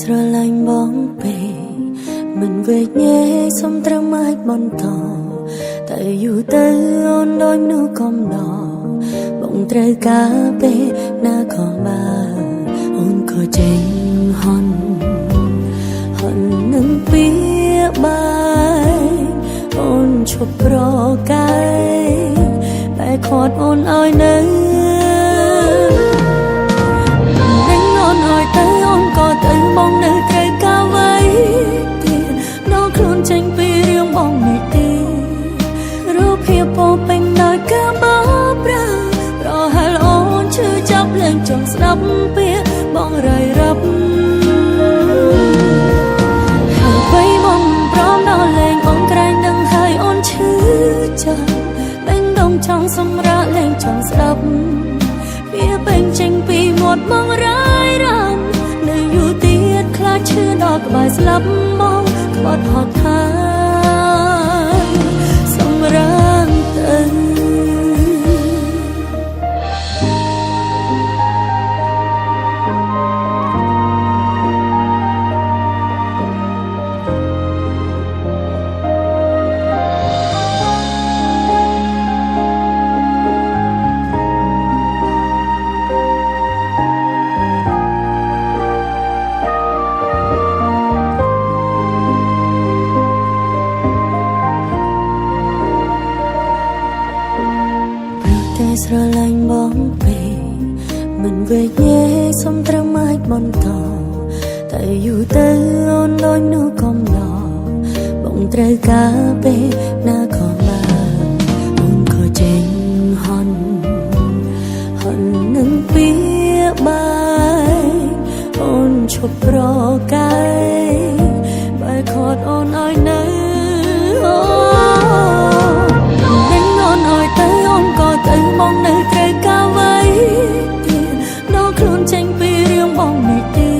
ស្រឡាញ់បងពេកមិនវែកញែកសុំត្រឹមអាចបន្តតែយូរទៅអូនដូចមនុស្សកំដរបងត្រូវការពេលណាក៏បានអូនក៏ចេញហន់ហន់នឹងពីបាយអូនឈប់ប្រកែកបែកខាត់អូនឲ្យនៅ ដេញអូនឲ្យទៅអូនក៏ទៅបងនៅត្រូវការអ្វីទៀតដកខ្លួនចេញពីរឿងបងនេះទេរូបភាពពោពេញដោយការបោប្រាប្រហែលអូនឈឺចាប់លែងចង់ស្ដាប់ពាក្យបងរាយរាប់ហើយបីបងព្រមដល់លែងអូនក្រែងនឹងហើយអូនឈឺចាប់បេះដូងចង់សម្រាកលែងចង់ស្ដាប់ វាពេញចេញពីមាត់បងរាយរំនៅយូរទៀតខ្លាចឈឺដល់ក្បែរស្លាប់មកក្បត់ហត់ថាសម្រាមទៅ ព្រោះតែស្រឡាញ់បងពេកមិនវែកញែកសុំត្រឹមអាចបន្តតែយូរទៅអូនដូចមនុស្សកំដរបងត្រូវការពេលណាក៏បានអូនក៏ចេញហន់ហន់នឹងពីបាយអូនឈប់ប្រកែកបែកខាត់អូនឲ្យនៅអូ ដេញអូនឲ្យទៅអូនក៏ទៅបងនៅត្រូវការអ្វីទៀតដកខ្លួនចេញពីរឿងបងនេះទេ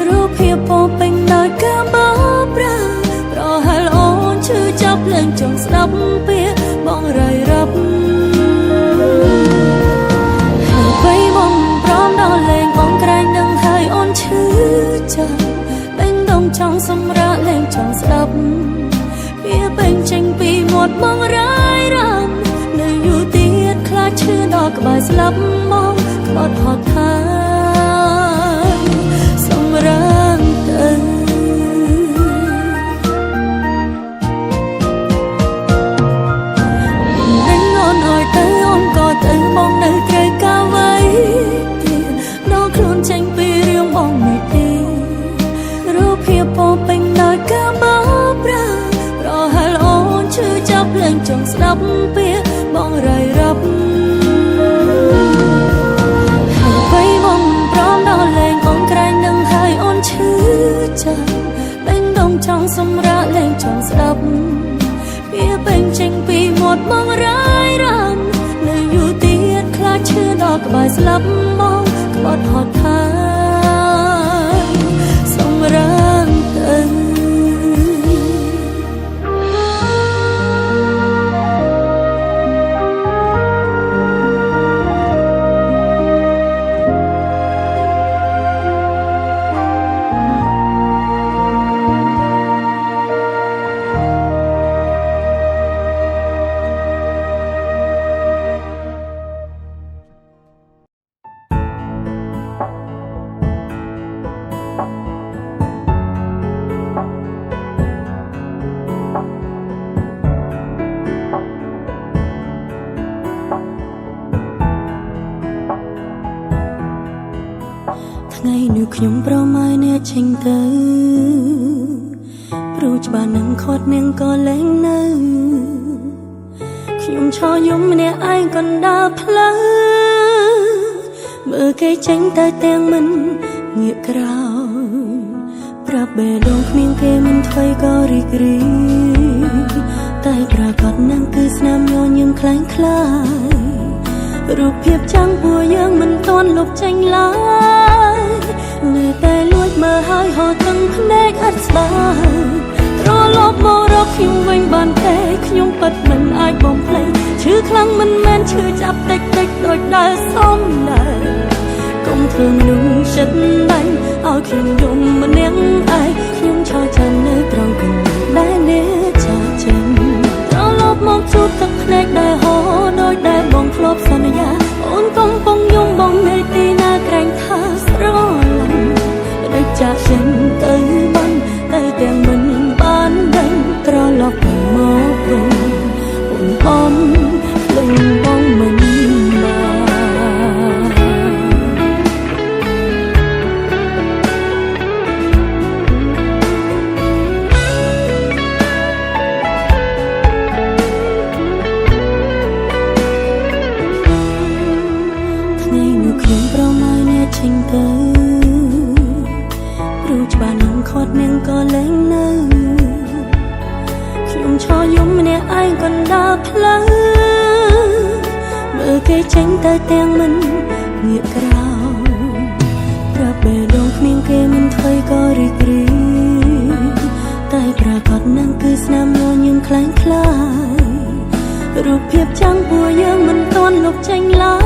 រូបភាពពោពេញដោយការបោប្រាប្រហែលអូនឈឺចាប់លែងចង់ស្ដាប់ពាក្យបងរាយរាប់ហើយបីបងព្រមដល់លែងអូនក្រែងនឹងហើយអូនឈឺចាប់បេះដូងចង់សម្រាកលែងចង់ស្ដាប់ វាពេញចេញពីមាត់បងរាយរំនៅយូរទៀតខ្លាចឈឺដល់ក្បែរស្លាប់មកក្បត់ហត់ថាសម្រាមទៅ ដេញអូនឲ្យទៅអូនក៏ទៅបងនៅត្រូវការអ្វីទៀតដកខ្លួនចេញពីរឿងបងនេះទេរូបភាពពោពេញដោយការបោប្រាប្រហែលអូនឈឺចាប់លែងចង់ស្ដាប់ពាក្យបងរាយរាប់ហើយបីបងព្រមដល់លែងអូនក្រែងនឹងហើយអូនឈឺចាប់បេះដូងចង់សម្រាកលែងចង់ស្ដាប់ វាពេញចេញពីមាត់បងរាយរំនៅយូរទៀតខ្លាចឈឺដល់ក្បែរស្លាប់មកក្បត់ហត់ថាសម្រាមទៅ ថ្ងៃនោះខ្ញុំប្រម៉ែអ្នកចេញទៅព្រោះច្បាស់នឹងខាត់នាងក៏លែងនៅខ្ញុំឈរយំម្នាក់ឯងកណ្ដាលផ្លូវមើលគេចេញទៅទាំងមិនងាកក្រោយប្រាប់បេះដូងគ្មានគេមិនថ្វីក៏រីករាយតែប្រកាសនឹងគឺស្នាមញញឹមខ្លែងខ្លាយរូបភាពចាំងពួកយើងមិនទាន់លុបចេញឡើយនៅតែលួចមើលហើយហត់ទាំងភ្នែកឥតស្បាយត្រឡប់មករកខ្ញុំវិញបានទេខ្ញុំពិតមិនអាចបំភ្លេចឈឺខ្លាំងមិនមែនឈឺចាប់តិចតិចដូចដែលសំដែងកុំធ្វើមនុស្សចិត្តដាញ់ឲ្យ ខ្ញុំយំម្នាក់ឯងខ្ញុំឈរចាំនៅត្រង់កន្លែងដែលអ្នកចាកចេញត្រឡប់មកជួបទឹកភ្នែកដែលហូរដោយដែលបងធ្លាប់សន្យាអូនកំពុងយំបងនៅទីណាក្រែងថាស្រឡាញ់បដិចាកចេញទៅបានតែទាំងមិនបានដឹងត្រឡប់មកវិញអូនបំភ្លេចបងមិនបាន ថ្ងៃនោះខ្ញុំប្រមឲ្យអ្នកចេញទៅព្រោះច្បាស់នំខាត់នាងក៏លែងនៅខ្ញុំឈរយំម្នាក់ឯងកណ្ដាលផ្លូវមើលគេចេញទៅទាំងមិនងាកក្រោយប្រាប់បេះដូងគ្មានគេមិនធ្វើក៏រីករាយតែប្រកាសនឹងគឺស្នាមញញឹមคล้ายคล้ายរូបភាពចាំងពួកយើងមិនទាន់លុបចេញឡើ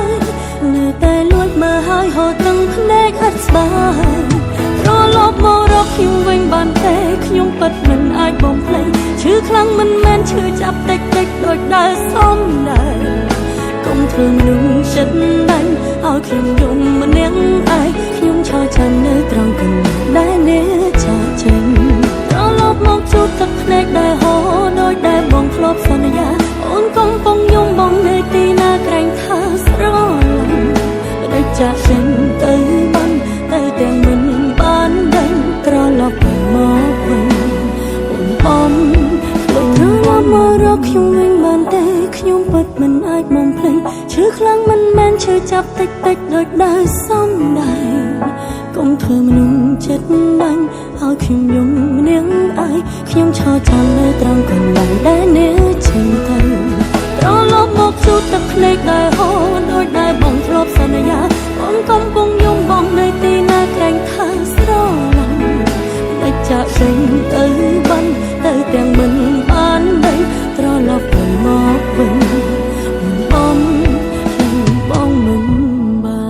យនៅតែលួចមើលហើយហូរទាំងភ្នែកឥតស្បាយត្រឡប់មករកខ្ញុំវិញបានទេខ្ញុំពិតមិនអាចបំភ្លេចឈឺខ្លាំងមិនមែនឈឺចាប់តិចតិចដូចដែលសំដែងកុំធ្វើមនុស្សចិត្តដាញ់ឲ្យខ្ញុំយំម្នាក់ឯងខ្ញុំឈរចាំនៅត្រង់កន្លែងដែលអ្នកចាកចេញត្រឡប់មកជួបទឹកភ្នែកដែលហូរដោយដែលបងធ្លាប់សន្យាអូនកំពុងយំបងនៅទីណាក្រែងថាស្រឡាញ់បដិចាកចេញទៅបានតែទាំងមិនបានដឹងត្រឡប់មកវិញអូនបំភ្លេចត្រឡប់មករកខ្ញុំវិញបានទេខ្ញុំពិតមិនអាចបំភ្លេចឈឺខ្លាំងមិនមែនឈឺចាប់តិចតិចដូចដែលសំដែងកុំធ្វើមនុស្សចិត្តដាញ់ឲ្យខ្ញុំយំម្នាក់ឯងខ្ញុំឈរចាំនៅត្រង់កន្លែងដែលអ្នកចេញទៅត្រឡប់មកជួបទឹកភ្នែកដែលហូរដោយដែលបងធ្លាប់សន្យាអូនកំពុងយំបងនៅទីណាក្រែងថាស្រឡាញ់បដិចាកចេញទៅបានតែទាំងមិនបានដឹងត្រឡប់ទៅមកវិញអូនបំភ្លេចបងមិនបាន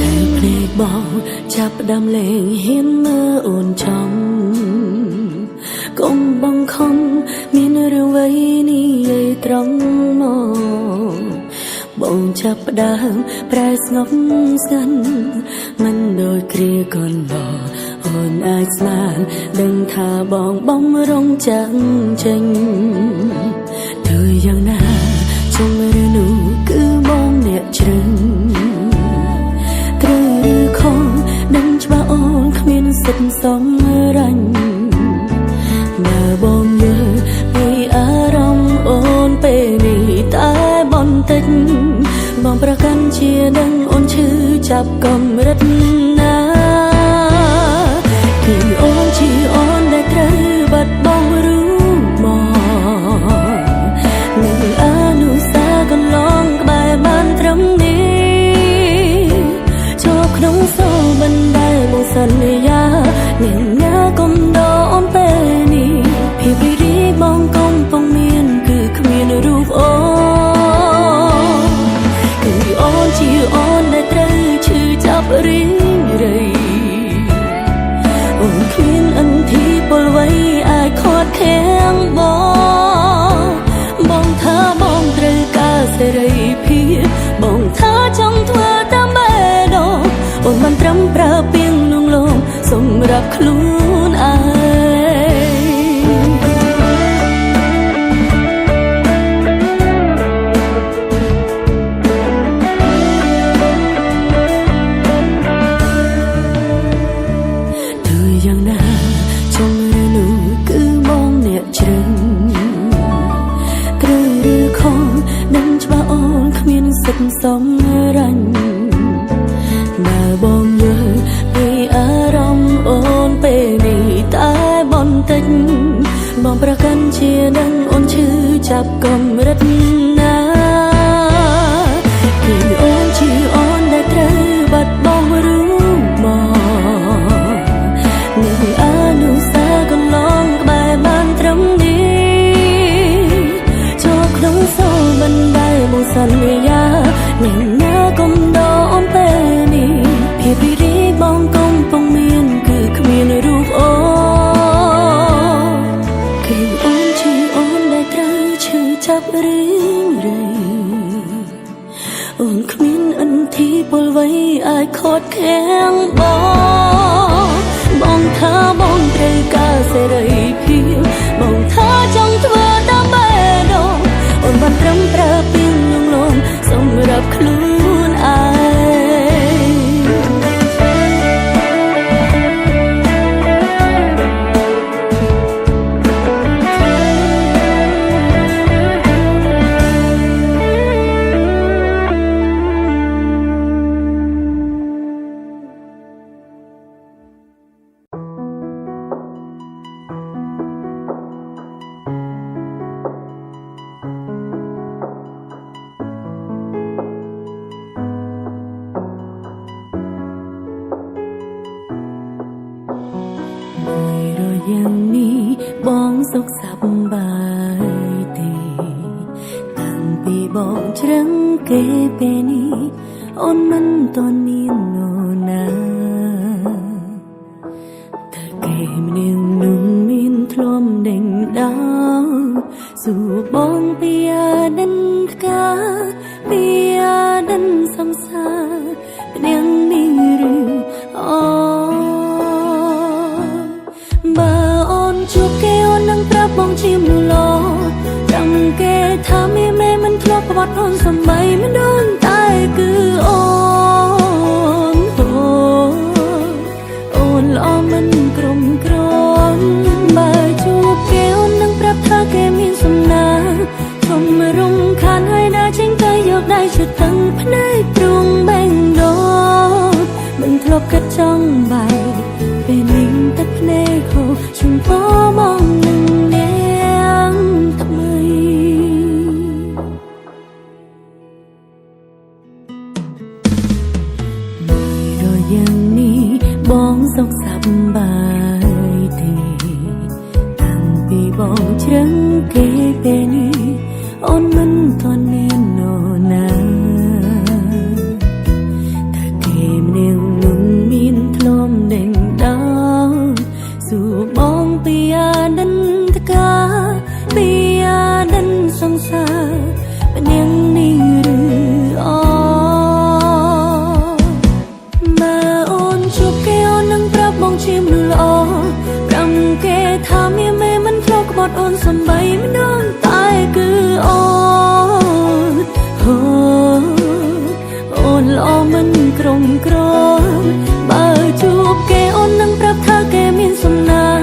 កែភ្នែកបងចាប់ផ្ដើមលេងហ៊ានមើលអូនចំកុំបង្ខំមានរឿងអ្វីនិយាយត្រង់មកបងចាប់ផ្ដើមប្រែស្ងប់ស្ងាត់មិនដូចគ្រាកន្លងអូនអាចស្មានដឹងថាបងបំរុងចាំងចេញធ្វើយ៉ាងណាជុំរឿងនោះគឺបងអ្នកជ្រឹង ត្រូវឬខុសដឹងច្បាស់អូនគ្មានសិទ្ធិសំរាញ់បើបងយល់ពីអារម្មណ៍អូនពេលនេះតែបន្តិចបងប្រកាន់ជាដឹងអូនឈឺចាប់កម្រិតណាគឺអូនជាអូនដែលត្រូវបាត់បង់រូបបងនៅអនុសាសន៍កន្លងក្បែរបានត្រឹមនេះ ជាប់ក្នុងសូបិនដែលមកសន្យានាងណាកុំដកអូនពេលនេះភាពរីករាយបងកំពុងមានគឺគ្មានរូបអូនគឺអូនជាអូនដែលត្រូវឈឺចាប់រីងរៃអូនគ្មានអន្ធីពលអ្វីអាចខាត់ខាំងបងបងថាបងត្រូវការសេរីភាពបងថាចង់ធ្វើតាមបេះដូងអូនមិនត្រឹមប្រើពីងលួងលោមសម្រាប់ខ្លួនឯង ធ្វើយ៉ាងណាជុំរឿងនោះគឺបងអ្នកជ្រឹងត្រូវឬខុសដឹងច្បាស់អូនគ្មានសិទ្ធិសំរាញ់បើបងយល់ ប្រកាន់ជានឹងអូនឈឺចាប់កម្រិតណាគឺអូនជាអូនដែលត្រូវបាត់បង់រូបមកនឹងអនុសាកន្លងក្បែរបានត្រឹមនេះចូលក្នុងសូមិនដែលមកសន្យានឹងណាកុំដកអូនពេលនេះភាពរីករាយបងកំពុងមានគឺគ្មានរូបអូនគឺអូនជាអូនដែលត្រូវឈឺចាប់រៀងរៃអូនគ្មានអន្ធីពលវ័យអាចខត់ខាំងបងបងថាបងត្រូវការសេរីភាពបងថាចង់ធ្វើតាមបេះដូងអូនបានត្រឹមប្រើពីងលងលំសម្រាប់ខ្លួនឯង មួយរយ៉ាងនេះបងសុខសប្បាយទេតាំងពីបងជ្រឹងគេពេលនេះអូនមិនទាន់មាននរណាតែគេម្នាក់នោះមានធ្លំដេញដោសួរបងពីអតីតកាលពីអតីតសង្សារម្នាក់នេះឬអូបើអូនជួបគេអូននឹងប្រាប់បងជាមនុស្សល្អចាំគេថាមានមេមិនធ្លាប់ក្បត់អូនសំបីម្ដងតែគឺអូនអូអូនល្អមិនក្រុមក្រំបើជួបគេអូននឹងប្រាប់ថាគេមានសំណាងធំរំខានហើយដើរចេញទៅយកដៃជតឹងភ្នែកព្រួងបេងដូងមិនធ្លាប់គិតចង់បែកពេលនេះទឹកភ្នែកហូរជុំពោមកនឹងនាងថ្មីមួយរយ៉ាងនេះបងសុខសប្បាយទេតាំងពីបងជ្រឹងគេពេលនេះអូនមិនទាន់មាននរណាតែគេម្នាក់នោះមានធ្លំដេញដោសួរបងពីអតីតកាលពីអតីតសង្សារម្នាក់នេះឬអូបើអូនជួបគេអូននឹងប្រាប់បងជាមនុស្សល្អប្រាប់គេថាមានមេមិនធ្លាប់ក្បត់អូនសំបីម្ដងតែគឺអូនអូអូនល្អមិនក្រុមក្រមបើជួបគេអូននឹងប្រាប់ថាគេមានសំណាង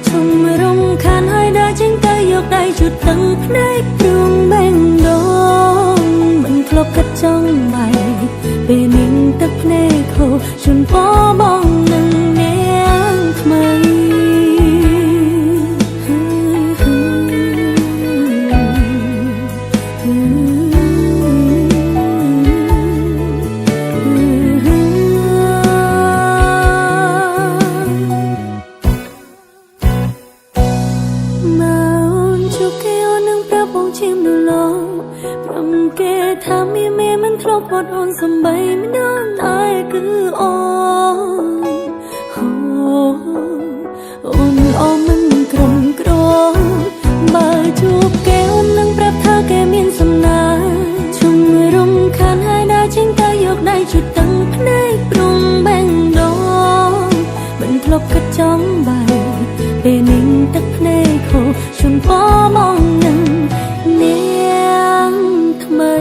ឈុំរំខានហើយដើរចេញទៅយកដៃជូតតឹងភ្នែកព្រួងបេងដូងមិនធ្លាប់គិតចង់បែកពេលនេះទឹកភ្នែកហូរជូនពរបងនឹងនាងថ្មីមកជួបគេអូននឹងប្រាប់បងជាមនុស្សល្អប្រាប់គេថាមានមេមិនធ្លាប់ក្បត់អូនសំបីម្ដងតែគឺអូនអូអូនល្អមិនក្រុមក្រមបើជួបគេអូននឹងប្រាប់ថាគេមានសំណាងឈុំរំខានហើយដើរចេញទៅយកដៃជូតតឹងភ្នែកព្រុងបេងដូងមិនធ្លាប់គិតចង់បែកពេលនេះទឹកភ្នែកហូរជូនពរមកនឹងនាងថ្មី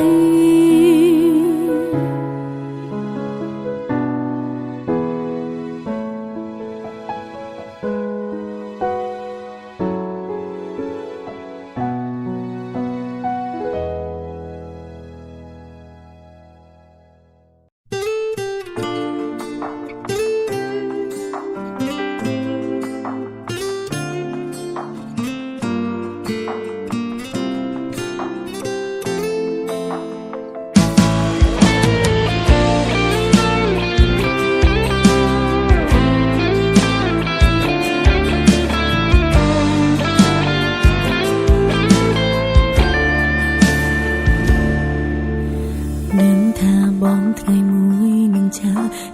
ចា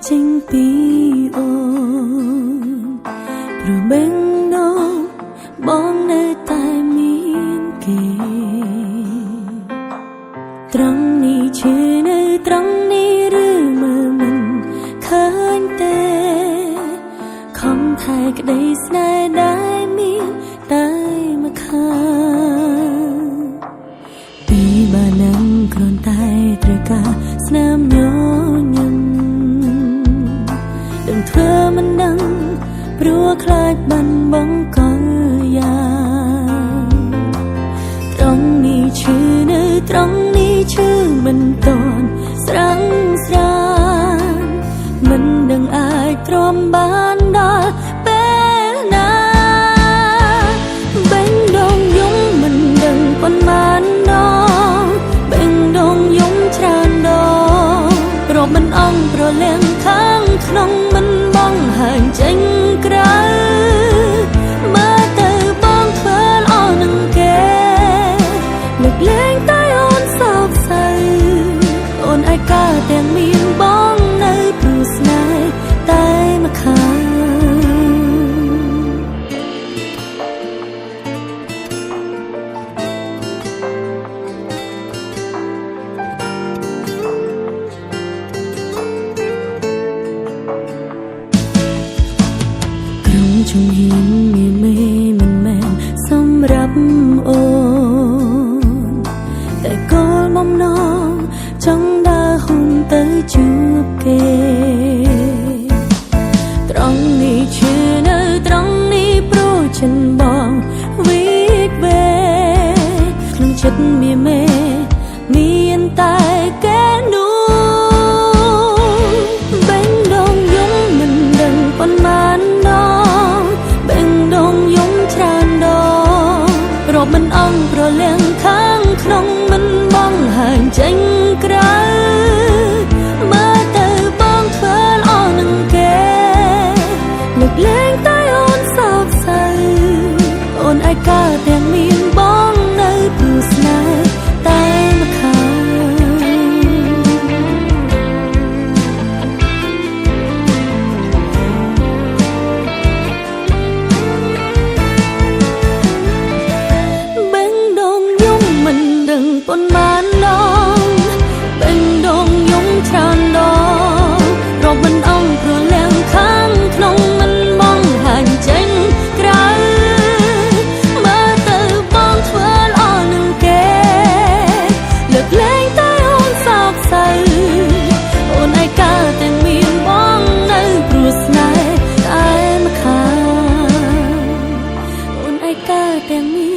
ចេញពីអូនព្រោះបេងដងបងនៅតែមានគេត្រង់នេះឈឺនៅត្រង់នេះឬមើលមិនឃើញទេខំថែក្តីស្នេហ៍ដែលមានតែមកខាងពីបានឹងគ្រាន់តែត្រូវការស្នាមញញឹមដឹងធ្វើមិនដឹងព្រោះខ្លាចបានបងកលយ៉ាងត្រង់នេះឈឺនៅត្រង់នេះឈឺមិនតន់ស្រាំងស្រានមិនដឹងអាចទ្រាំបានដល់ពេលណាបេងដងយំមិនដឹងប៉ុន្មានដងបេងដងយំច្រើនដងរកមិនអងប្រលៀងខាងក្នុងមិនបងហាញចេញក្រៅមើលទៅបងធ្វើល្អនឹងគេលើកលែងតែអូនសោកសៅអូនឯកាទាំងមានបងនៅព្រោះស្នេហ៍តែមកខាងក្រុមជំហានមានមេមិនមែនសម្រាប់អូនតែគោលបំណងចង់ដើរហ៊ុនទៅជួបគេត្រង់នេះឈឺនៅត្រង់នេះព្រោះចិនបងវិកវេក្នុងចិត្តមានមេមានតែគេនោះបេងដងយំមិនដឹងប៉ុន្មានដងបេងដងយំច្រើនដងរកមិនអងប្រលៀងខាងក្នុងមិនបងហាញចេញក្រៅមើលទៅបងធ្វើល្អនឹងគេលើកលែងតែអូនសោកសៅអូនឯកាទាំងមានបងនៅព្រោះស្នេហ៍តែមកខាងបេងដងយំមិនដឹងប៉ុន្មានដងបេងដងយំច្រើនដងរកមិនអងប្រលៀងខាងក្នុងមិនបងហាញចេញក្រៅមើលទៅបងធ្វើល្អនឹងគេលើកលែងតែអូនសោកសៅអូនឯកាទាំងមានបងនៅព្រោះស្នេហ៍តែមកខាងអូនឯកាទាំងមាន